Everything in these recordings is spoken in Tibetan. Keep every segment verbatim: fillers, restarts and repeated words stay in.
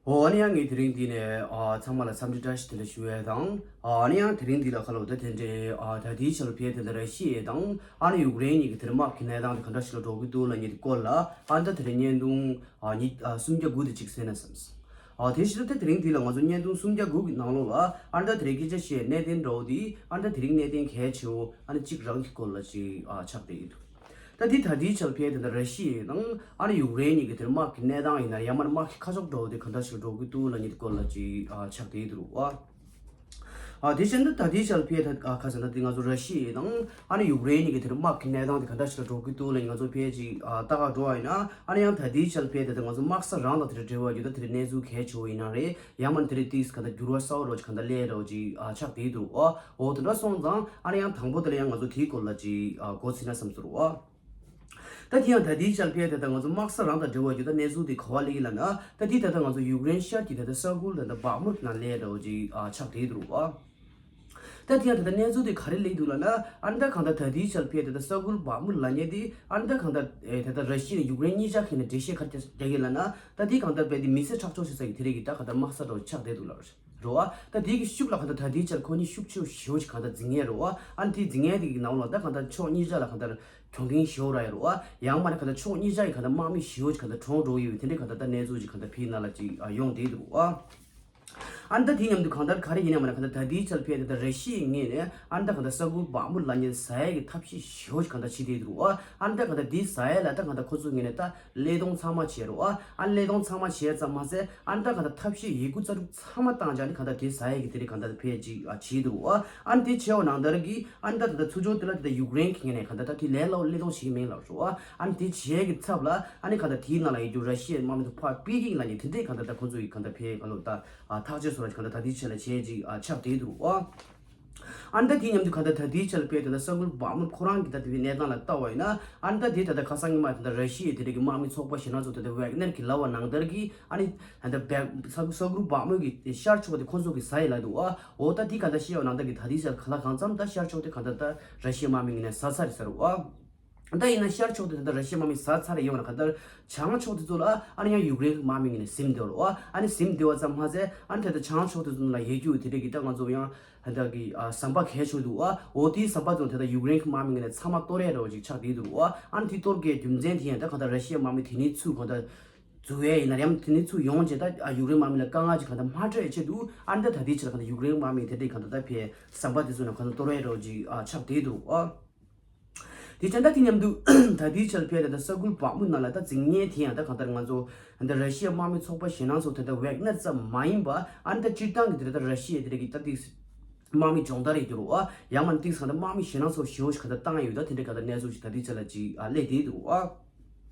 ཨོ་ཨ་ནི་ཡང་ངས་དེ་རིང་འདི་ནས་ཨ་ཚང་མ་ལ་འཚམས་འདྲི་བཀྲ་ཤིས་བདེ་ལེགས་ཞུ་ཡས་དང་། ཨ་ནི་ཡང་དེ་རིང་འདི་ལ་ཁ་ལོ་ད་དེ་འདྲའི་ཨ་ད་ལྟའི་ཆར་ཕེ་དེ་འདྲ་ར་ཤི་ཡས་དང་ཨ་ནི་ཡུཀ་རེན་གཉིས་ཀྱི་དེ་འདྲ་དམག་གི་གནས་སྟངས་དེ་ག་འདྲ་ཞིག་ལ་འགྲོ་གི་འདུག་ལབ་མཁན་དེ་སྐོར་ལ་ཨ་ནི་ད་དེ་རིང་བརྙན་ཐུང་ཨ་ཉི་ཨ་སུམ་བརྒྱ་དགུ་དེ་གཅིག་གསན་ན་བསམས། ཨ་དེ་བཞིན་དུ་ད་དེ་རིང་འདི་ལ་ང་ཚོ་བརྙན་ཐུང་སུམ་བརྒྱ་དགུ་གི་ནང་ལོགས་ལ་ཨ་ནི་ད་དེ་རིང་སྐད་ཆ་བཤད་གནད་དོན་འདྲ་བོ་དེ་ཨ་ནི་ད་དེ་རིང་གནད་དོན་གལ་ཆེ་བོ་ཨ་ནི་གཅིག་རང་གི་སྐོར་ལ་ཅིག་ཨ་ཆགས་བསྡད་ཡོད་འདུག་ད་འདི་ད་ལྟའི་ཆར་ཕེ་དེ་འདྲ་ར་ཤི་ཡ་དང་ཨ་ནི་ཡུཀ་རེན་གཉིས་ཀྱི་དེར་དམག་གི་གནས་སྟངས་ཡིན་ན་ཡང་མིན་དམག་གི་ཁ་ཕྱོགས་འདྲ་བོ་དེ་ག་འདྲ་ཞིག་ལ་འགྲོ་གི་འདུག་ལབ་མཁན་དེ་སྐོར་ལ་ཅིག་ཨ་ཆགས་བསྡད་ཡོད་འདུག་ཨ། ཨ་དེ་བཞིན་དུ་ད་ལྟའི་ཆར་ཕེ་ད་ཨ་ཁ་ཟེར་ན་དེ་ང་ཚོ་ར་ཤི་ཡ་དང་ཨ་ནི་ཡུཀ་རེན་གཉིས་ཀྱི་དེར་དམག་གི་གནས་སྟངས་དེ་ག་འདྲ་ཞིག་ལ་འགྲོ་གི་འདུག་ལབ་ང་ཚོ་ཕེ་ཅིག་ཨ་ལྟ་ག་འགྲོ་བ་ཡིན་ན་ཨ་ནི་ཡང་ད་ལྟའི་ཆར་ཕེ་དེ་ད་ང་ཚོ་དམག་ས་རང་དང་དེར་འབྲེལ་བ་ཡོད་ད་དེར་གནས་ཚུལ་གལ་ཆེ་བོ་ཡིན་ན་རེད། ཡང་མིན་དེ་རིང་ཏིས་ག་འདྲ་འགྱུར་བ་གསར་བ་རོ་ཅིག་ག་འདྲ་སླེབས་རོ་ཅིག་ཨ་ཆགས་བསྡད་འདུག་ཨ། འོ་དེ་འདྲ་སོང་ཙང་ཨ་ནི་ཡང་དང་པོ་དེ་ལ་ཡང་ང་ཚོ་དེའི་སྐོར་ལ་ཅིག་ཨ་འགོ་ཚིག་ན་བསམ་ཟེར་རོ་ཨ། ད་དེ་ཡང་ད་ལྟའི་ཆར་ཕེ་དེ་ད་ང་ཚོ་དམག་ས་རང་དང་འབྲེལ་བ་ཡོད་ད་གནས་ཚུལ་དེ་ག་བ་སླེབས་ཡིན་ལབ་ན་ད་དེ་ད་ལྟ་ང་ཚོ་ཡུཀ་རེན་ཤར་གྱི་ད་ལྟ་ས་ཁུལ་ད་ལྟ་བག་མུར་ནང་སླེབས་རོ་ཅིག་ཨ་ཆགས་བསྡད་འདུག་ཨ། ད་དེ་ཡང་ད་ལྟ་གནས་ཚུལ་དེ་ག་རེ་སླེབས་འདུག་ལབ་ན་ཨ་ནི་ད་གང་ལྟར་ད་ལྟའི་ཆར་ཕེ་དེ་ད་ས་ཁུལ་བག་མུར་ལབ་མཁན་དེ་ཨ་ནི་ད་གང་ལྟར་ཨེ་ད་ལྟ་ར་ཤི་ཡ་ཡུཀ་རེན་གཉིས་ཆ་གི་ནས་འགྲེལ་བཤད་ག་རེ་རྒྱག་གི་ལབ་ན་ད་དེ་གང་ལྟར་བས་དེ་མི་སེར་ཁྲག་སྦྱོར་བྱེད་ས་ཡི་དེ་རིགས་ཀྱི་ད་གང་ལྟར་དམག་ས་འདྲ་བོ་ཆགས་བསྡད་འདུག་ལབ་རེད་བ། ད་དེ་གི་ཤུགས་ལ་གང་ལྟར་ད་ལྟའི་ཆར་ཁོ་གཉིས་ཤུགས་ཆེ་ཞེ་པོ་ཅིག་གང་ལྟར་འཛིང་ངེས་རེད་བ། ཨ་ནི་དེ་འཛིང་ངེས་དེ་གི་ནང་ལ་ད་གང་ལྟར་ཕྱོགས་གཉིས་ཆ་ལ་གང་ལྟར་གྱོང་གུན་ཞེ་པོ་རག་ཡོད་རེད་བ། ཡང་མ་ནི་གང་ལྟར་ཕྱོགས་གཉིས་ཆ་ཡི་གང་ལྟར་དམག་མི་ཞེ་པོ་ཅིག་གང་ལྟར་གྲོངས་འགྲོ་གི་ཡོད་དེ་འདྲའི་གང་ལྟར་ད་གནས་ཚུལ་ཅིག་གང་ལྟར་ཕེ་ནང་ལ་ཅིག་ཡོང་བསྡད་འདུག་བ། ཨ་ནི་ད་དེ་མཉམ་དུ་གང་ལྟར་ག་རེ་ཡིན་ན་མ་ན་གང་ལྟར་ད་ལྟའི་ཆར་ཕེ་དེ་ད་ར་ཤི་ཡའི་ངོས་ནས་ཨ་ནི་ད་གང་ལྟར་ས་ཁུལ་བག་མུ་ལ་ཉེ་ཟ་ཡ་གི་ཐབས་ཤེས་ཞེ་པོ་ཞིག་གང་ལྟར་བྱེད་བསྡད་འདུག་ཨ། ཨ་ནི་ད་གང་ལྟར་དེ་ཟ་ཡ་ལ་ད་གང་ལྟར་ཁོ་ཚོའི་ངོས་ནས་ད་ཀླད་སྟོང་ཚང་མ་བྱས་རོགས་ཨ། ཨ་ནི་ཀླད་སྟོང་ཚང་མ་བྱས་ཙམ་མ་ཟད་ཨ་ནི་ད་གང་ལྟར་ཐབས་ཤེས་ཡི་གུ་རྩ་དྲུག་ཚང་མ་བཏང་བྱས་ནི་གང་ལྟར་དེ་ཟ་ཡ་གི་དེ་རིགས་གང་ལྟར་ཕེ་ཅིག་ཨ་བྱེད་འདུག་ཨ། ཨ་ནི་དེ་བྱས་པ་ནང་ལྟར་གི་ཨ་ནི་ད་ད་ལྟ་ཚུར་ཕྱོགས་དེ་ལ་དེ་ད་ཡུཀ་རེན་གི་ངོས་ནས་གང་ལྟར་ད་དེ་ལས་སླ་པོ་ཀླད་སྟོང་བྱེད་ཀྱི་མིན་ལབ་རོགས་ཨ། ཨ་ནི་དེ་བྱས་ཀྱི་ཚབ་ལ་ཨ་ནི་གང་ལྟར་དེའི་ནང་ལ་ཡོད་རྒྱུ་ར་ཤི་ཡའི་དམག་མི་དང་ཕར་ཕུད་ཀྱི་ཡིན་ལབ་ནི་དེ་འདྲས་གང་ལྟར་ད་ཁོ་ཚོ་ཡི་གང་ལྟར་ཕེ་གང་ལོ་ད། ཨ་ཐག་གཅོད་སོགས་ལ་གང་ལྟར་ད་ལྟའི་ཆ་ལ་བྱས་ཅིག་ཨ་ཆགས་བསྡད་འདུག་ཨ། ཨ་ནི་ད་དེ་མཉམ་དུ་གང་ལྟར་ད་ལྟའི་ཆ་ལ་ཕེ་དེ་ལ་ས་ཁུལ་བག་མུ་ཁོ་རང་གི་ད་དེ་བའི་གནས་སྟངས་ལ་ལྟ་བ་ཡིན་ན་ཨ་ནི་ད་དེ་ད་ལྟ་ཁ་སང་ཉི་མ་དེ་ད་ར་ཤི་ཡའི་དེ་རིགས་ཀྱི་དམག་མི་ཚོགས་པ་ཞེ་ན་ཚོ་དེ་ད་ཝེག་ནར་གྱི་ལབ་པ་ནང་ལྟར་གྱི་ཨ་ནི་ད་ལྟ་བེག་ས་ས་ཁུལ་བག་མུ་གི་ཤར་ཕྱོགས་དེ་ཁོ་ཚོ་གི་ཟ་ཡི་ལ་འདུག་ཨ། འོ་ད་དེ་གང་ལྟར་བཤད་པ་ནང་ལྟར་གྱི་ད་ལྟའི་ཆ་ལ་ག་ལ་གང་འཚམ་ད་ཤར་ཕྱོགས་དེ་གང་ལྟར་ད་ར་ཤི་ཡའི་དམག་མི་ངོས་ནས་ཟ་ཚར་རེད་ཟེར་རོ་ཨ། ད་ཡིན་ན་ཤར་ཕྱོགས་དེ་ད་ལྟ་ར་ཤི་ཡའི་དམག་མི་ཟ་ཚར་ཡོང་ན་ག་ལྟར་བྱང་ཕྱོགས་དེ་ཚོ་ལ་ཨ་ནི་ཡང་ཡུཀ་རེན་གྱི་དམག་མི་ངོས་ནས་ཟིན་འདུག་ལོ། ཨ་ནི་ཟིན་འདུག་བ་ཙམ་མ་ཟད་ཨ་ནི་ད་ལྟ་བྱང་ཕྱོགས་དེ་ཚོ་ལ་ཡོད་རྒྱུ་དེ་འདྲ་གི་ད་ང་ཚོ་ཡང་ད་ལྟ་གི་ཨ་ཟམ་པ་གལ་ཆེ་འདུག་ཨ། འོ་དེའི་ཟམ་པ་ཚོ་ད་ལྟ་ཡུཀ་རེན་གྱི་དམག་མི་ངོས་ནས་ཚང་མ་གཏོར་ཡས་འདྲ་བོ་ཅིག་ཆགས་བསྡད་འདུག་ཨ། ཨ་ནི་དེ་གཏོར་གྱི་རྒྱུ་མཚན་དེ་ཡང་ད་གང་ལྟར་ར་ཤི་ཡའི་དམག་མི་དེ་ནས་ཚུར་གང་ལྟར་འཛུལ་ཡས་ཡིན་ན་ཡང་དེ་ནས་ཚུར་ཡོང་རྗེས་ད་ཨ་ཡུཀ་རེན་དམག་མི་ལ་དཀའ་ངལ་ཅིག་གང་ལྟར་མ་སྤྲད་ཆེད་དུ་ཨ་ནི་ད་ད་ལྟའི་ཆ་ལ་གང་ལྟར་ཡུཀ་རེན་དམག་མི་དེ་འདྲས་གང་ལྟར་ད་ཕེ་ཟམ་པ་དེ་ཚོ་ནས་གང་ལྟར་གཏོར་ཡས་འདྲ་བོ་ཅིག་ཨ་ཆགས་བསྡད་འདུག་ཨ། དེ་བྱས་ད་དེ་མཉམ་དུ་ད་ལྟའི་ཆར་ཕེ་ད་ལྟ་ས་ཁུལ་བག་མུ་ནང་ལ་ད་འཛིང་ངན་དེ་ཡང་ད་གང་ལྟར་ང་ཚོ་ད་ར་ཤི་ཡའི་དམག་མི་ཚོགས་པ་ཞེ་ན་ཚོ་ད་ལྟ་ཝེག་ནར་ཙམ་མ་ཡིན་པ་ཨ་ནི་ད་སྤྱིར་བཏང་གི་དེ་ད་ར་ཤི་ཡའི་དེ་རིགས་ཀྱི་ད་ཏིག་དམག་མི་སྦྱོང་བརྡར་ཡོད་རུ་ཨ། ཡང་མ་ནི་ཏིག་ས་ད་དམག་མི་ཞེ་ན་ཚོ་ཞེ་པོ་ཞིག་ག་ད་བཏང་ཡོད་ད་དེ་འདྲའི་ག་ད་གནས་ཚུལ་ཞིག་ད་ལྟའི་ཆ་ལ་ཅིག་ཨ་སླེབས་བསྡད་འདུག་ཨ།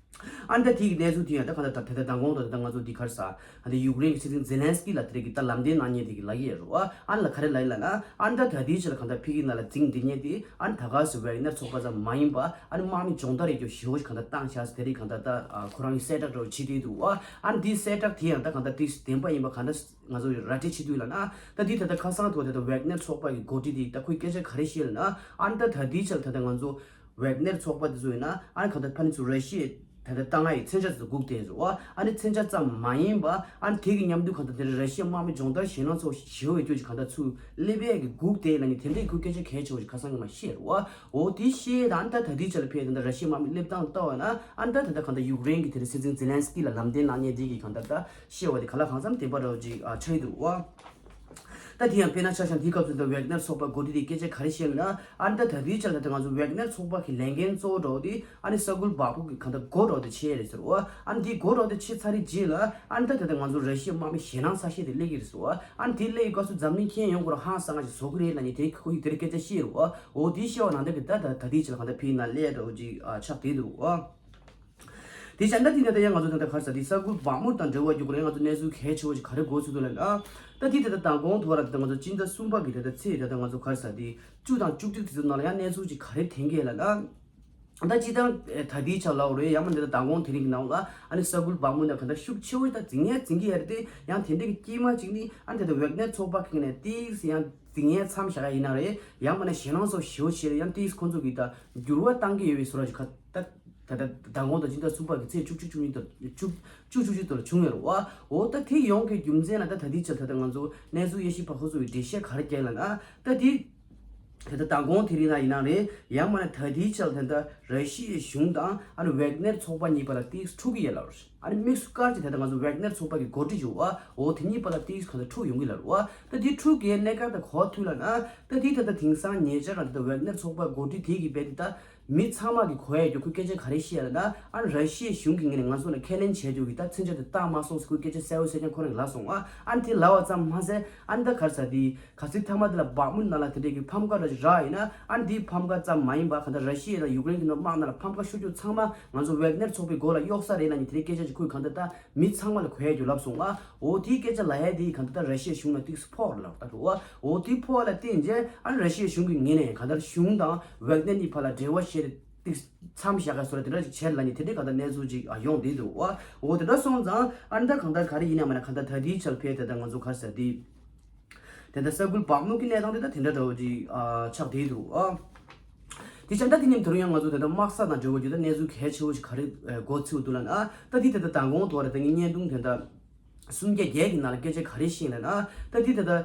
ཨ་ནི་ད་དེ་གི་གནས་ཚུལ་དེ་ཡང་ད་ག་ད་ད་ད་མདང་དགོང་ད་ད་ང་ཚོ་འདི་གར་ས་ཨ་ད་ཡུཀ་རེན་གྱི་སྲིད་འཛིན་ཛེ་ལན་སི་ཀི་ལ་དེ་རིགས་ཀྱི་ད་ལམ་སྟོན་གནང་མཁན་དེ་གི་ལབ་ཡོད་རུ་ཨ། ཨ་ནི་ལ་ག་རེ་ལབ་ཡོད་ལབ་ན་ཨ་ནི་ད་ད་དེའི་ཆ་ལ་ག་ད་ཕི་གི་ནང་ལ་འཛིང་འདི་མཁན་དེ་ཨ་ནི་ད་ག་སུ་ཝེག་ནར་ཚོགས་པ་ཙམ་མ་ཡིན་པ་ཨ་ནི་དམག་མི་སྦྱོང་བརྡར་ཡོད་རྒྱུ་ཞེ་པོ་ཞིག་ག་ད་བཏང་ཤག་དེ་རིགས་ག་ད་ད་ཁོ་རང་གི་གསལ་བསྒྲགས་འདྲ་བོ་བྱེད་དེ་འདུག་ཨ། ཨ་ནི་དེའི་གསལ་བསྒྲགས་དེ་ཡང་ད་ག་ད་དེ་བདེན་པ་ཡིན་པ་ག་ད་ང་ཚོ་ར་སྤྲོད་བྱེད་དུས་ལ་ན་ད་འདི་ད་ལྟ་ཁ་སང་དུ་ད་ལྟ་ཝེག་ནེར་ཚོགས་པ་གི་འགོ་ཁྲིད་དེ་ད་ཁོས་སྐད་ཆ་ག་རེ་བཤད་ལ་ན་ཨ་ནི་ད་ད་འདིའི་ཆར་ད་ལྟ་ང་ཚོ་ཝེག་ནེར་ཚོགས་པ་དེ་ཚོ་ཡིན་ན་ཨ་ནི་ག་ད་ཕ་ནི་ཚོ་ར་ཤི་ཡའི་ད་ལྟ་ཏང་ཨའི་མཚོན་ཆ་ཚོ་སྒུག་བསྡད་རེད་བ། ཨ་ནི་མཚོན་ཆ་ཙམ་མ་ཡིན་པ་ཨ་ནི་དེ་གི་མཉམ་དུ་ག་ད་དེར་ར་ཤི་ཡའི་དམག་མི་སྦྱོང་བརྡར་ཞེད་སྣང་ཚོ་ཞེ་པོ་ཡོད་རྒྱུ་ཅིག་ག་ད་ཚུར་སླེབས་ཡས་གི་སྒུག་བསྡད་ལ་ནི་དེ་འདྲའི་ཁོས་སྐད་ཆ་གལ་ཆེ་བ་ཞིག་ཁ་སང་ཉི་མ་བཤད་རེད་བ། འོ་དེ་བཤད་ད་ཨ་ནི་ད་ད་འདིའི་ཆར་ཕེབས་ད་ལྟ་ར་ཤི་ཡའི་དམག་མི་སླེབས་སྟངས་ལྟ་བ་ན་ཨ་ནི་ད་ད་ལྟ་ག་ད་ཡུཀ་རེན་གི་དེར་སྲིད་འཛིན་ཛེ་ལན་སི་ཀི་ལ་ལམ་སྟོན་གནང་མཁན་དེ་གི་ག་ད་ད། བཤད་པ་དེ་ག་ལ་གང་འཚམ་བདེན་པ་འདྲ་བོ་ཅིག་ཨ་ཆགས་ཡོད་འདུག་བ། ད་དེ་ཡང་དཔེར་ན་ཆ་བཞག་ན་དེའི་སྐབས་སུ་ད་ཝེག་ནར་ཚོགས་པ་འགོ་ཁྲིད་དེ་སྐད་ཆ་ག་རེ་བཤད་ལ་ན་ཨ་ནི་ད་ད་ལྟའི་ཆར་ད་ལྟ་ང་ཚོ་ཝེག་ནར་ཚོགས་པ་གི་ལས་འགན་གཙོ་བོ་འདྲ་བོ་དེ་ཨ་ནི་ས་ཁུལ་བག་ཕུག་གི་གང་ལྟར་འགོ་འདྲ་བོ་དེ་ཆགས་རེད་ཟེར་བ། ཨ་ནི་དེ་འགོ་འདྲ་བོ་དེ་ཆགས་ཚར་རེད་རྗེས་ལ་ཨ་ནི་ད་ད་ལྟ་ང་ཚོ་ར་ཤི་ཡའི་དམག་མི་ཞེད་སྣང་ཚ་ཤོས་དེ་སླེབས་ཀྱི་རེད་ཟེར་བ། ཨ་ནི་དེ་སླེབས་ཀྱི་སྐབས་སུ་འཛམ་གླིང་ཁྱོན་ཡོངས་ཁོ་རང་ཧང་སང་ང་ཞིག་བཟོ་གི་རེད་ལབ་ནས་དེ་ཁོ་ཡིས་དེ་རིང་སྐད་ཆ་བཤད་རེད་བ། འོ་དེ་བཤད་པ་ནང་ལྟར་གི་ད་ད་ད་ལྟའི་ཆར་གང་ལྟར་ཕི་ཡིན་ན་སླེབས་འདྲ་བོ་ཅིག་ཨ་ཆགས་བསྡད་འདུག་བ། དེ་བྱས་ན་དེ་ནས་ད་ཡང་ང་ཚོ་ད་ལྟ་ག་རེ་ཟེར་དེ་ས་ཁུལ་བག་མུར་དང་འབྲེལ་བ་རྒྱུ་ཁོ་རང་ང་ཚོ་གནས་ཚུལ་གལ་ཆེ་བོ་ཞིག་ག་རེ་འགོ་ཚུགས་འདུག་ལབ་ན། ད་དེ་ད་ལྟ་མདང་དགོང་དུ་བ་ར་ད་ལྟ་ང་ཚོ་སྤྱི་ཟླ་གསུམ་པ་གི་ད་ལྟ་ཚེས་ད་ལྟ་ང་ཚོ་ག་རེ་ཟེར་དེ་བཅུ་དང་བཅུ་གཅིག་དེ་ཚོ་ནང་ལ་ཡང་གནས་ཚུལ་ཅིག་ག་རེ་ཐོན་གི་ལབ་ན། ད་སྤྱིར་བཏང་ད་ལྟའི་ཆར་ལབ་རེད་ཡང་མ་འདི་ད་ལྟ་མདང་དགོང་དེ་རིང་གི་ནང་ལ་ཨ་ནི་ས་ཁུལ་བག་མུར་ནས་ག་འདྲ་ཤུགས་ཆེ་བོ་ད་འཛིང་ཡས་འཛིང་གི་ཡོད་རེད་དེ་ཡང་དེ་འདྲ་གི་དཀྱིལ་མ་ཅིག་ནི་ཨ་ནི་ད་ལྟ་ཝེག་ནར་ཚོགས་པ་གི་ནས་ཏིག་ཙམ་ཡང་འཛིང་ཡས་མཚམས་བཞག་ཡ་ཡིན་ན་རེད་ཡང་མ་ནས་ཞེད་སྣང་ཚོ་ཞེ་པོ་ཞིག་རེད་ཡང་ཏིག་ཁོང་ཚོ་གི་ད་འགྱུར་བ་བཏང་གི་ཡོད་པའི་བཟོ་འདྲ་ཅིག་ག་ད། ད་ལྟ་མདང་དགོང་དང་སྤྱི་ཟླ་གསུམ་པ་གི་ཚེས་བཅུ་གཅིག་བཅུ་གཉིས་དང་བཅུ་བཅུ་བཅུ་གཅིག་དུ་བྱུང་ཡོད་རེད་བ། འོ་ད་དེ་ཡོང་གི་རྒྱུ་མཚན་ལ་ད་ད་ལྟའི་ཆར་ད་ལྟ་ང་ཚོ་གནས་ཚུལ་དབྱེ་ཞིབ་པ་ཁོ་ཚོ་གི་འགྲེལ་བཤད་ག་རེ་བརྒྱབ་ལབ་ན། ད་དེ་ད་ལྟ་མདང་དགོང་དེ་རིང་ན་ཡིན་ན་རེད། ཡང་མིན་ན་ད་ལྟའི་ཆར་ད་ལྟ་ར་ཤི་ཡའི་གཞུང་དང་ཨ་ནི་ཝེག་ནེར་ཚོགས་པ་གཉིས་བར་ལ་ཏོག་ཙམ་འཁྲུག་གི་ཡོད་ལབ་རེད། ཨ་ནི་དམིགས་སུ་བཀར་གྱི་ད་ལྟ་ང་ཚོ་ཝེག་ནེར་ཚོགས་པ་གི་འགོ་ཁྲིད་ཅིག་ཡོད་བ། འོ་དེ་གཉིས་བར་ལ་ཏོག་ཙམ་གང་ལྟར་འཁྲུག་ཡོང་གི་ལབ་རེད་བ། ད་དེ་འཁྲུག་གི་གནད་འགག་ད་གོ་ཐུབ་ལབ་ན། ད་དེ་ད་ལྟ་དེང་སང་ཉེ་ཆར་རང་ད་ལྟ་ཝེག་ནེར་ཚོགས་པ་འགོ་ཁྲིད་དེ་གི་རྦད་དེ་ད་མི་ཚང་མ་གི་གོ་ཡ་རྒྱུ་ཁོས་སྐད་ཆ་ག་རེ་བཤད་ལབ་ན། ཨ་ནི་ར་ཤི་ཡའི་གཞུང་གི་ངོས་ནས་ང་ཚོ་ལ་ཁས་ལེན་བྱས་རྒྱུ་གི་ད་མཚོན་ཆ་དེ་བཏང་མ་སོང་ཟེར་ཁོས་སྐད་ཆ་གསལ་བོ་གསལ་རྐྱང་ཁོ་རང་གིས་ལབ་སོང་ཨ། ཨ་ནི་དེ་ལབ་པ་ཙམ་མ་ཟད་ཨ་ནི་ད་ག་རེ་ཟེར་དེ། ག་ཚོད་ཐ་མ་དེ་ལ་བག་མུ་ནང་ལ་དེ་འདྲས་ཀྱི་ཕམ་ཁ་ར་ཅིག་རག་ཡིན་ན། ཨ་ནི་དེའི་ཕམ་ཁ་ཙམ་མ་ཡིན་པ་གང་ལྟར་ར་ཤི་ཡ་དང་ཡུཀ་རེན་གྱི་ནང་དམག་ནང་ལ་ཕམ་ཁ་ཤོར་རྒྱུ་ཚང་མ་ང་ཚོ་ཝེག་ནེར་ཚོགས་པའི་མགོ་ལ་གཡོག་ས་རེད་ལབ་ནས་དེ་འདྲའི་སྐད་ཆ་ཅིག་ཁོས་གང་ལྟར་ད་མི་ཚང་མ་ལ་གོ་ཡ་རྒྱུ་ལབ་སོང་ཨ། འོ་དེའི་སྐད་ཆ་ལབ་ཡ་དེ་གང་ལྟར་ད་ར་ཤི་ཡའི་གཞུང་ལ་ཏོག་ཙམ་ཕོག་རེད་ལབ་ད་འགྲོ་ཨ། འོ་དེའི་ཕོག་ལ་བརྟེན་རྗེས་ཨ་ནི་ར་ཤི་ཡའི་གཞུང་གི་ངོས་ནས་གང་ལྟར་གཞུང་དང་ཝེག་ནེར་གཉིས་བར་ལ་འབྲེལ་བ་བཤད་དེ་ཏོག་ཙམ་མཚམས་བཞག་ག་སོ་ར་དེ་འདྲ་ཅིག་བྱས་ལབ་ནས་དེ་འདྲའི་གང་ལྟར་གནས་ཚུལ་ཅིག་ཨ་ཡོང་བསྡད་འདུག་ཨ། འོ་དེ་འདྲ་སོང་ཙང་ཨ་ནི་ད་གང་ལྟར་ག་རེ་ཡིན་ན་མིན་ན་གང་ལྟར་ད་ལྟའི་ཆར་ཕེ་དེ་ད་ང་ཚོ་ག་རེ་ཟེར་དེ། དེ་འདྲ་ས་ཁུལ་བག་མུ་གི་གནས་སྟངས་དེ་ད་དེ་འདྲ་འདྲ་བོ་ཅིག་ཨ་ཆགས་བསྡད་འདུག་ཨ། དེ་བྱས་ད་དེ་མཉམ་དུ་ཡང་ང་ཚོ་དེ་འདྲ་དམག་ས་དང་འབྲེལ་བ་ཅིག་ད་གནས་ཚུལ་གལ་ཆེ་བོ་ཞིག་ག་རེ་ཨ་འགོ་ཚུགས་འདུག་ལབ་ན། ཨ་ད་དེ་དེ་འདྲ་མདང་དགོང་དུ་བ་རེད། ད་ངས་བརྙན་ཐུང་དེ་འདྲ་སུམ་བརྒྱ་བརྒྱད་ཀྱི་ནང་ལ་སྐད་ཆ་ག་རེ་བཤད་ལབ་ན། ཨ་ད་དེ་དེ་འདྲ་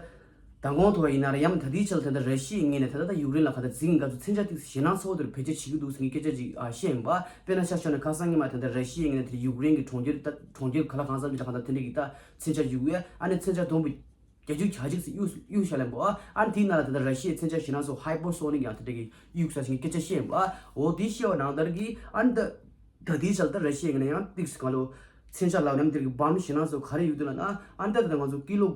མདང་དགོང་དུ་བ་ཡིན་ན་རེད། ཡང་ད་དེའི་ཆར་དེ་འདྲ་ར་ཤི་ཡའི་ངོས་ནས་ད་ལྟ་ད་ཡུཀ་རེན་ལ་ག་ད་འཛིང་ག་ཚོད་མཚོན་ཆ་ཏོག་ཙམ་ཞེད་སྣང་ཚ་བོ་དེ་རུ་བེད་སྤྱོད་བྱེད་ཀྱི་འདུག་ཟེར་མཁན་སྐད་ཆ་ཅིག་ཨ་བཤད་ཡིན་པ། དཔེར་ན་ཆ་བཞག་ན་ཁ་སང་ཉི་མ་དེ་འདྲ་ར་ཤི་ཡའི་ངོས་ནས་དེ་ཡུཀ་རེན་གྱི་གྲོང་ཁྱེར་ད་གྲོང་ཁྱེར་ག་ལ་གང་འཚམ་ཅིག་ལ་གང་ད་དེ་འདྲ་གི་ད་མཚོན་ཆ་གཡུག་ཡ། ཨ་ནི་མཚོན་ཆ་དུམ་བུ་བརྒྱད་ཅུ་གྱ་གཅིག་ཙམ་གཡུག་གཡུག་བཞག་ལབ་པ། ཨ་ནི་དེའི་ནང་ལ་ད་ལྟ་ར་ཤི་ཡའི་མཚོན་ཆ་ཞེད་སྣང་ཚ་བོ་ཧའི་པར་སོ་ནིག་ཡང་དེ་འདྲ་གི་གཡུག་ས་ཞིག་གི་སྐད་ཆ་བཤད་ཡིན་པ། འོ་དེ་བཤད་པ་ནང་ལྟར་གི་ཨ་ནི་ད་ད་དེའི་ཆར་ད་ར་ཤི་ཡའི་ངོས་ནས་ཡང་ཏིག་སི་གང་ལོ་མཚོན་ཆ་ལབ་ན་དེ་གི་བམ་ཞེད་སྣང་ཚ་བོ་ག་རེ་གཡུག་འདུག་ལབ་ན། ཨ་ནི་ད་ད་ལྟ་ང་ཚོ་ཀི་ལོ་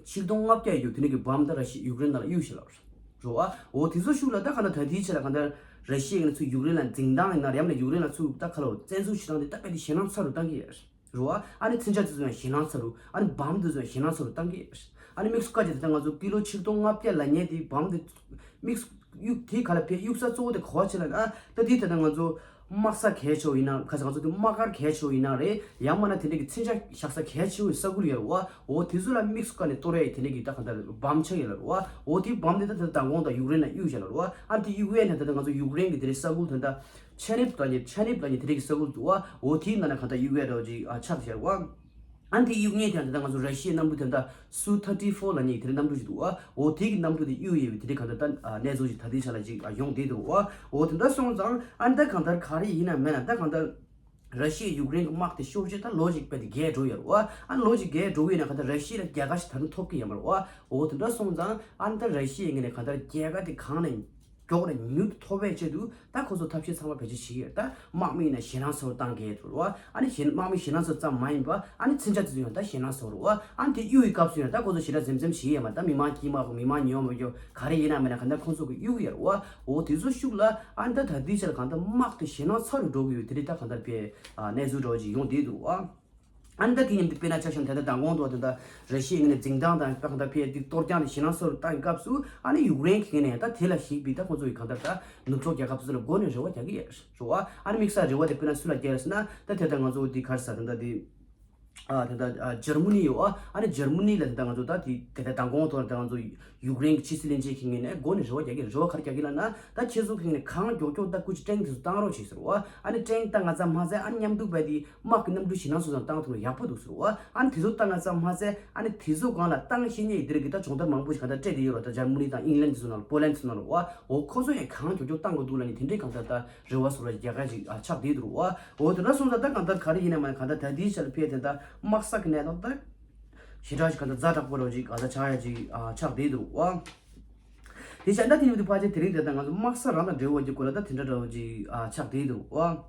ཆིག་སྟོང་ལྔ་བརྒྱ་ཡོད་དེ་འདྲ་གི་བམ་ད་ར་ཤི་ཡུཀ་རེན་ནང་ལ་གཡུག་ཞིག་ལབ་རེད་བ། འོ་དེ་ཚོ་ཤུགས་ལ་ད་ག་ན་ད་དེའི་ཆར་ལ་གང་ལྟར་ར་ཤི་ཡའི་ངོས་ནས་ཚུར་ཡུཀ་རེན་ལ་འཛིང་སྟངས་ཡིན་ན་རེད། ཡང་ན་ཡུཀ་རེན་ལ་ཚུར་ད་ག་ལོ་བཙན་འཛུལ་བྱེད་སྟངས་དེ་ད་དཔེ་དེ་ཞེད་སྣང་ཚ་རུ་བཏང་གི་ཡོད་རེད་བ། ཨ་ནི་མཚོན་ཆ་དེ་ཚོ་ཡང་ཞེད་སྣང་ཚ་རུ། ཨ་ནི་བམ་དེ་ཚོ་ཡང་ཞེད་སྣང་ཚ་རུ་བཏང་གི་ཡོད་རེད། ཨ་ནི་དམིགས་སུ་བཀར་བྱས་ད་ལྟ་ང་ཚོ་ཀི་ལོ་ཆིག་སྟོང་ལྔ་བརྒྱ་ལབ་མཁན་དེ་བམ་དེ་དམིགས་སུ་གཡུག་དེ་ག་ལ་ཕེ་གཡུག་ས་གཙོ་བོ་དེ་ག་བ་ཆེ་ལབ་ན། ད་དེ་ད་ལྟ་ང་ཚོ་དམག་ས་གལ་ཆེ་བོ་ཡིན་ན་ག་ས་ང་ཚོ་དེ་དམག་སྒར་གལ་ཆེ་བོ་ཡིན་ན་རེད། ཡང་མིན་ན་དེ་འདྲ་གི་མཚོན་ཆ་བཞག་ས་གལ་ཆེ་བོའི་ས་ཁུལ་ཡོད་རེད་བ། འོ་དེ་ཚོ་ལ་དམིགས་སུ་བཀར་ནས་གཏོར་ཡས་དེ་འདྲ་གི་ད་ག་ད་བམ་ཆགས་ཡོད་རེད་བ། འོ་དེ་བམ་དེ་ད་ད་ལྟ་མདང་དགོང་དང་ཡུཀ་རེན་ལ་གཡུག་བཞག་ལབ་རེད་བ། ཨ་དེ་གཡུག་ཡས་ནས་ད་ལྟ་ང་ཚོ་ཡུཀ་རེན་གི་དེ་འདྲའི་ས་ཁུལ་དེ་འདྲ་ཆ་ནེབ་ལབ་ནས་ཆ་ནེབ་ལབ་ནས་དེ་འདྲ་གི་ས་ཁུལ་འདུག་བ། འོ་དེའི་ནང་ན་ག་ད་གཡུག་ཡས་འདྲ་བོ་ཅིག་ཨ་ཆགས་བཞག་བ། ཨ་ནི་དེ་གཡུག་མཁན་དེ་ད་ལྟ་ང་ཚོ་ར་ཤི་ཡའི་གནམ་གྲུ་དེ་འདྲ་སུ་ཐར་ཊི་ཕོར་ལབ་མཁན་དེ་འདྲའི་གནམ་གྲུ་ཞིག་འདུག་ཨ། འོ་དེ་གི་གནམ་གྲུ་དེ་གཡུག་ཡོད་པའི་དེ་འདྲའི་གང་ལྟར་ད་ཨ་གནས་ཚུལ་ཞིག་ད་ལྟའི་ཆ་ལ་ཅིག་ཨ་ཡོང་བསྡད་འདུག་ཨ། འོ་དེ་འདྲ་སོང་ཙང་ཨ་ནི་ད་གང་ལྟར་ག་རེ་ཡིན་ན་མིན་ན་ད་གང་ལྟར་ར་ཤི་ཡ་ཡུཀ་རེན་གྱི་དམག་དེ་ཤོར་རྗེས་ད་ལོ་གཅིག་དཔེ་དེ་རྒས་འགྲོ་ཡོད་རེད་བ། ཨ་ནི་ལོ་གཅིག་རྒས་འགྲོ་གི་ཡོད་ན་གང་ལྟར་ར་ཤི་ཡ་ལ་རྒྱལ་ཁ་ཞིག་ད་དུང་ཐོབ་ཀྱི་ཡོད་མ་རེད་བ། འོ་དེ་འདྲ་སོང་ཙང་ཨ་ནི་ད་ར་ཤི་ཡའི་ངོས་ནས་གང་ལྟར་རྒྱལ་ཁ་དེ་གང་ནས་མགྱོགས་ནས་མྱུར་དུ་ཐོབ་པའི་ཆེད་དུ་ད་ཁོ་ཚོ་ཐབས་ཤེས་ཚང་མ་བེད་སྤྱོད་བྱེད་ཀྱི་ཡོད། ད་དམག་མི་ཡིན་ན་ཞེད་སྣང་ཚ་བོ་བཏང་གི་ཡོད་རེད་བ། ཨ་ནི་ཞེད་དམག་མི་ཞེད་སྣང་ཚ་བོ་ཙམ་མ་ཡིན་པ་ཨ་ནི་མཚོན་ཆ་དེ་ཚོ་ཡང་ད་ཞེད་སྣང་ཚ་བོ་རེད་བ། ཨ་ནི་དེ་གཡུག་གི་སྐབས་སུ་ཡང་ད་ཁོ་ཚོ་ཞེ་དྲག་འཛེམ་འཛེམ་བྱེད་ཀྱི་ཡོད་མ་རེད། ད་མི་མང་དཀྱུས་མ་གོ་མི་མང་ཉོ་མ་རྒྱུ་ག་རེ་ཡིན་ན་མིན་ན་གང་ལྟར་ཁོ་ཚོ་གི་གཡུག་གི་ཡོད་རེད་བ། འོ་དེ་ཚོ་ཤུགས་ལ་ཨ་ནི་ད་ད་ལྟའི་ཆར་གང་ལྟར་དམག་དེ་ཞེད་སྣང་ཚ་རུ་འགྲོ་གི་ཡོད། དེ་རིང་ད་གང་ལྟར་པའི་ཨ་གནས་ཚུལ་འདྲ་བོ་ཅིག་ཡོང་བསྡད་འདུག་བ། ཨ་ནི་ད་དེ་མཉམ་དུ་དཔེར་ན་ཆ་བཞག་ན་ད་ལྟ་མདང་དགོང་དུ་ད་ལྟ་ར་ཤི་ཡའི་ངོས་ནས་འཛིང་སྟངས་དང་ད་གང་ལྟར་ཕེ་དེ་གཏོར་རྐྱང་དེ་ཞེད་སྣང་ཚ་རུ་བཏང་གི་སྐབས་སུ་ཨ་ནི་ཡུཀ་རེན་གྱི་ངོས་ནས་ད་དེ་ལ་གཞིགས་པའི་ད་ཁོ་ཚོ་གི་གང་ལྟར་ད་ནུབ་ཕྱོགས་རྒྱལ་ཁབ་དེ་ཚོ་ལ་མགོ་ནས་རེ་བ་རྒྱག་གི་ཡོད་རེད་བ། ཨ་ནི་དམིགས་བསལ་རེ་བ་དེ་དཔེར་ན་སུ་ལ་རྒྱག་རེད་ཟེར་ན་ད་དེ་ད་ང་ཚོ་དེ་ག་རེ་ཟེར་ད་ད་དེ་ཨ་ད་ད་ཨ་འཇར་མ་ནི་ཡོད་ཨ། ཨ་ནི་འཇར་མ་ནི་ལ་ད་ད་ང་ཚོ་ད་དེ་དེ་ད་མདང་དགོང་དུ་ད་ང་ཚོ་ཡུཀ་རེན་གྱི་ཕྱི་སྲིད་བློན་ཆེན་གྱི་ངོས་ནས་མགོ་ནས་རེ་བ་རྒྱག་གི་རེད། རེ་བ་ག་རེ་རྒྱག་གི་ལབ་ན་ད་ཁྱེད་ཚོ་གི་ངོས་ནས་གང་མགྱོགས་མགྱོགས་ད་སྐུ་མཁྱེན་ཊེང་དེ་ཚོ་བཏང་རོགས་བྱེད་ཟེར་བ། ཨ་ནི་ཊེང་བཏང་ང་ཙམ་མ་ཟད་ཨ་ནི་མཉམ་དུ་བས་དེ་དམག་གི་གནམ་གྲུ་ཞེད་སྣང་ཚ་བོ་ཙམ་བཏང་ཐུབ་ན་ཡག་པོ་འདུག་ཟེར་བ། ཨ་ནི་དེ་ཚོ་བཏང་ང་ཙམ་མ་ཟད་ཨ་ནི་དེ་ཚོ་སྒང་ལ་བཏང་ཤེས་མཁན་ཡི་དེ་རིགས་ཀྱི་ད་སྦྱོང་བརྡར་མང་པོ་ཞིག་ག་ད་སྤྲད་དེ་ཡོད་རེད། ད་འཇར་མ་ནི་དང་ཨིང་ལན་དེ་ཚོ་ནང་ལ་པོ་ལན་དེ་ཚོ་ནང་ལ་བ། འོ་ཁོ་ཚོ་ཡང་གང་མགྱོགས་མགྱོགས་བཏང་དགོས་འདུག་ལབ་ནས་དེ་འདྲའི་གང་ལྟར་ད་རེ་བ་བཟོ་ར་རྒྱག་ག་ཅིག་ཨ་ཆགས་བསྡད་འདུག་བ། འོ་དེ་འདྲ་སོང་ཙང་ད་གང་ལྟར་ག་རེ་ཡིན་ན་མ་གང་ལྟར་ད་ལྟའི་ཆར་ཕེ་དེ་ད་དམག་ས་གི་གནས་སྟངས་ད་ཞེ་དྲག་ཅིག་གང་ལྟར་ཛ་དྲག་པོ་ར་ཅིག་གང་ལྟར་ཆགས་ཡ་ཅིག་ཨ་ཆགས་བསྡད་འདུག་བ། དེ་བྱས་ད་དེ་ཡིན་དུས་ཕལ་ཆེར་དེ་རིང་དེ་ད་ང་ཚོ་དམག་ས་རང་དང་འབྲེལ་བ་གྱི་སྐོར་ལ་ད་དེ་འདྲ་འདྲ་བོ་ཅིག་ཨ་ཆགས་བསྡད་འདུག་བ།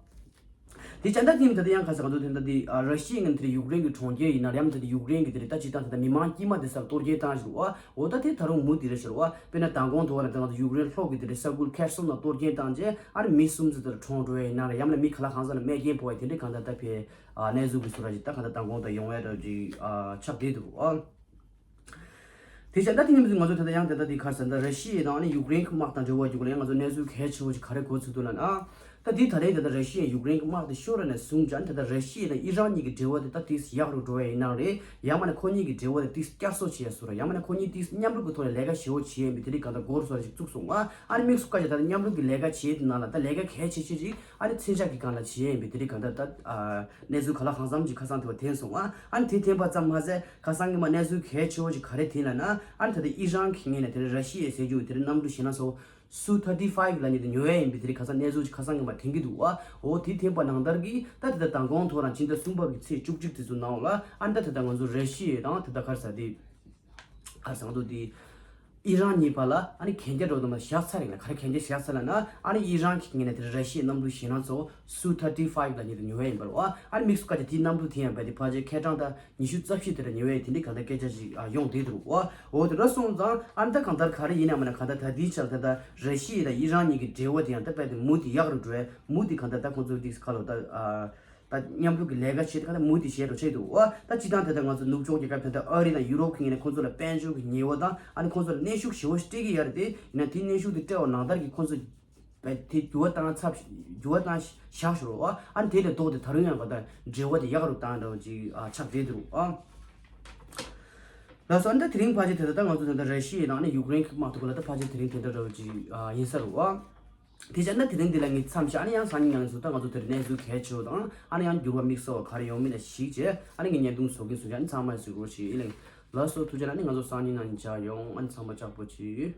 དེ་བྱས་ད་དེ་ཡིན་དུས་ད་ཡང་ཁ་ས་ང་ཚོ་དེ་འདྲ་དེ་ཨ་ར་ཤི་ཡའི་ངོས་ནས་དེ་ཡུཀ་རེན་གྱི་གྲོང་ཁྱེར་ཡིན་ན་རེད། ཡང་མིན་ད་དེ་ཡུཀ་རེན་གྱི་དེ་རེད་ད་སྤྱི་བཏང་དེ་ད་མི་མང་དཀྱུས་མ་དེ་སར་གཏོར་སྐྱོན་བཏང་བཞིན་འོ་འོ་ད་དེ་ད་རུང་མུ་མཐུད་རེད་ཟེར་བ། དཔེར་ན་མདང་དགོང་དུ་བ་ལ་ད་ང་ཚོ་ཡུཀ་རེན་ལྷོ་གི་དེ་རེད་ས་ཁུལ་ཁེར་སོན་ནང་གཏོར་སྐྱོན་བཏང་རྗེས་ཨ་ནི་མི་གསུམ་ཙམ་དེ་གྲོངས་འགྲོ་ཡ་ཡིན་ན་རེད། ཡང་མིན་ན་མི་ག་ལ་གང་ས་ལ་རྨས་སྐྱོན་ཕོག་ཡ་དེ་འདྲའི་གང་ལྟར་ད་ཕེ་ཨ་གནས་ཚུལ་གྱི་བཟོ་འདྲ་ཅིག་ད་གང་ལྟར་མདང་དགོང་དུ་ཡོང་ཡ་འདྲ་ཅིག་ཨ་ཆགས་བསྡད་འདུག་ཨ། དེ་བྱས་ད་དེ་མཉམ་དུ་ང་ཚོ་ད་ལྟ་ཡང་དེ་ལྟ་དེ་ག་རེ་ཟེར་ན་ད་ར་ཤི་ཡ་དང་ཨ་ནི་ཡུཀ་རེན་གྱི་དམག་དང་འབྲེལ་བ་རྒྱུད་ལ་ཡང་ང་ཚོ་གནས་ཚུལ་གལ་ཆེ་བོ་ཞིག་ག་རེ་གོ་ཚུལ་འདུག་ལབ་ན། ད་དེ་ད་རེས་ད་ལྟ་ར་ཤི་ཡས་ཡུཀ་རེན་གྱི་དམག་དེ་ཤོར་ནས་བཟུང་ཙང་ད་ལྟ་ར་ཤི་ཡ་དང་ཨི་རན་གཉིས་ཀྱི་འབྲེལ་བ་དེ་ད་ཏིས་ཡག་རུ་འགྲོ་ཡ་ཡིན་ནའང་རེད། ཡང་མིན་ན་ཁོ་གཉིས་ཀྱི་འབྲེལ་བ་དེ་ཏིས་བསྐྱར་གསོ་བྱེད་ཡ་བཟོ་འདྲ། ཡང་མིན་ན་ཁོ་གཉིས་ཏིས་མཉམ་རུབ་ཀྱི་ཐོག་ནས་ལས་ཀ་ཞེ་པོ་བྱེད་ཡ་ཡིན་པའི་དེ་རིགས་གང་ལྟར་འགོ་བཟོ་འདྲ་ཞིག་བཙུགས་སོང་ང་། ཨ་ནི་དམིགས་སུ་བཀར་བྱས་ད་ལྟ་མཉམ་རུབ་ཀྱི་ལས་ཀ་བྱེད་དེ་ནང་ལ་ད་ལས་ཀ་གལ་ཆེ་ཤོས་ཅིག་ཨ་ནི་མཚོན་ཆ་གི་སྒང་ལ་བྱེད་ཡ་ཡིན་པའི་དེ་རིགས་གང་ལྟར་ད་ཨ་གནས་ཚུལ་ག་ལ་གང་འཚམ་ཅིག་ཁ་སང་དེ་བ་ཐོན་སོང་ང་། ཨ་ནི་དེ་ཐོན་པ་ཙམ་མ་ཟད་ཁ་སང་གི་མ་གནས་ཚུལ་གལ་ཆེ་བོ་ཅིག་ག་རེ་ཐོན་ལབ་ན། ཨ་ནི་ད་ལྟ་ཨི་རན་གྱི་ངོས་ནས་དེ་རིང་ར་ཤི་ཡའི་ཟེར་རྒྱུ་དེ་རིང་གནམ་གྲུ་ཞེད་སྣང་ཚ་བོ་སུ་ཐར་ཊི་ཕའིབ་ལབ་མཁན་དེ་ཉོ་ཡ་ཡིན་པའི་དེ་རིང་ཁ་སང་གནས་ཚུལ་ཅིག་ཁ་སང་གི་མ་ཐོན་གྱི་འདུག་བ། འོ་དེ་ཐོན་པ་ནང་ལྟར་གྱི་ད་དེ་ད་མདང་དགོང་ཐོག་རང་ཕྱི་ཟླ་གསུམ་པ་གི་ཚེས་བཅུ་གཅིག་དེ་ཚོ་ནང་ལ་ཨ་ནི་ད་དེ་ད་ང་ཚོ་ར་ཤི་ཡ་དང་དེ་ད་ག་རེ་ཟེར་དེ་ག་རེ་ཟེར་འདུག་དེ་ཨི་རན་གཉིས་བར་ལ་ཨ་ནི་གན་རྒྱ་འགྲོ་དུ་མ་བཞག་ཚར་ཡིན་ན། ག་རེ་གན་རྒྱ་བཞག་ཚར་ལབ་ན། ཨ་ནི་ཨི་རན་གྱི་ངོས་ནས་དེ་ར་ཤི་ཡའི་གནམ་གྲུ་ཞེད་སྣང་ཚ་བོ་སུ་ཐར་ཊི་ཕའིབ་ལབ་མཁན་དེ་ཉོ་ཡ་ཡིན་པ་རེད་བ། ཨ་ནི་དམིགས་སུ་བཀར་བྱས་དེའི་གནམ་གྲུ་དེ་ཡང་རྦད་དེ་ཕལ་ཆེར་ཁེ་གྲངས་ད་ཉི་ཤུ་རྩ་བཞི་དེ་འདྲ་ཉོ་ཡ་དེ་འདྲའི་གང་ལྟར་སྐད་ཆ་ཞིག་ཨ་ཡོང་བསྡད་འདུག་བ། འོ་དེ་འདྲ་སོང་ཙང་ཨ་ནི་ད་གང་ལྟར་ག་རེ་ཡིན་ཡང་མིན་ན་གང་ལྟར་ད་ལྟའི་ཆར་ད་ལྟ་ར་ཤི་ཡ་དང་ཨི་རན་གཉིས་ཀྱི་འབྲེལ་བ་དེ་ཡང་ད་རྦད་དེ་མུ་མཐུད་ཡག་རུ་འགྲོ་ཡ། མུ་མཐུད་གང་ལྟར་ད་ཁོང་ཚོ་དེ་ཁ་ལོ་ད་ཨ་ད་མཉམ་རུབ་ཀྱི་ལས་ཀ་བྱེད་དེ་གང་ལྟར་མུ་མཐུད་བྱེད་འགྲོ་བྱེད་འདུག་བ། ད་སྤྱིར་བཏང་དེ་ལྟར་ང་ཚོ་ནུབ་ཕྱོགས་རྒྱལ་ཁབ་དེ་ལྟར་ཨ་རི་དང་ཡུ་རོབ་ཀྱི་ངོས་ནས་ཁོང་ཚོ་ལ་དཔལ་འབྱོར་གྱི་ཉེས་པ་དང་ཨ་ནི་ཁོང་ཚོ་ལ་གནོན་ཤུགས་ཞེ་པོ་སྤྲད་ཀྱི་ཡོད་རེད་དེ། ཡིན་ན་དེ་གནོན་ཤུགས་དེ་སྤྲད་པ་ནང་ལྟར་གྱི་ཁོང་ཚོ་བས་དེ་འགྱུར་བ་བཏང་ཚར། འགྱུར་བ་བཏང་བཞག་ཞོར་བ། ཨ་ནི་དེ་ལས་ལྡོག་སྟེ་ད་རུང་ཡང་ག་ད་འབྲེལ་བ་དེ་ཡག་རུ་བཏང་འདྲ་བ་ཅིག་ཨ་ཆགས་བསྡད་འདུག་ཨ། ལགས་སོ། ཨ་ནི་ད་དེ་རིང་ཕལ་ཆེར་དེ་ལྟར་ད་ང་ཚོ་ད་ལྟ་ར་ཤི་ཡ་དང་ཨ་ནི་ཡུཀ་རེན་གྱི་དམག་ཐོག་ལ་ད་ཕལ་ཆེར་དེ་རིང་དེ་འདྲ་འདྲ་བ་ཅིག་ཨ་ཡིན་ས་རེད་བ། དེ་བྱས་ན་དེ་རིང་འདི་ལ་ངས་མཚམས་བཞག་ཨ་ནི་ཡང་སང་ཉིན་ཡང་ཚོ་ད་ང་ཚོ་དེར་གནས་ཚུལ་གལ་ཆེ་བ་དང་ཨ་ནི་ཡང་འགྱུར་བ་དམིགས་བསལ་བ་ག་རེ་ཡོང་མིན་ལ་གཞིགས་བྱས་ཨ་ནི་ངས་བརྙན་ཐུང་བཟོ་གིན་བཟོ་གིན་ཨ་ནི་ཚང་མ་གཟིགས་རོགས་བྱེད། ཨི་ལེ། ལགས་སོ། ཐུགས་རྗེ་གནང་། ཨ་ནི་ང་ཚོ་སང་ཉིན་ནང་མཇལ་ཡོང་། ཨ་ནི་ཚང་མ་ལྕགས་པོ་བྱེད།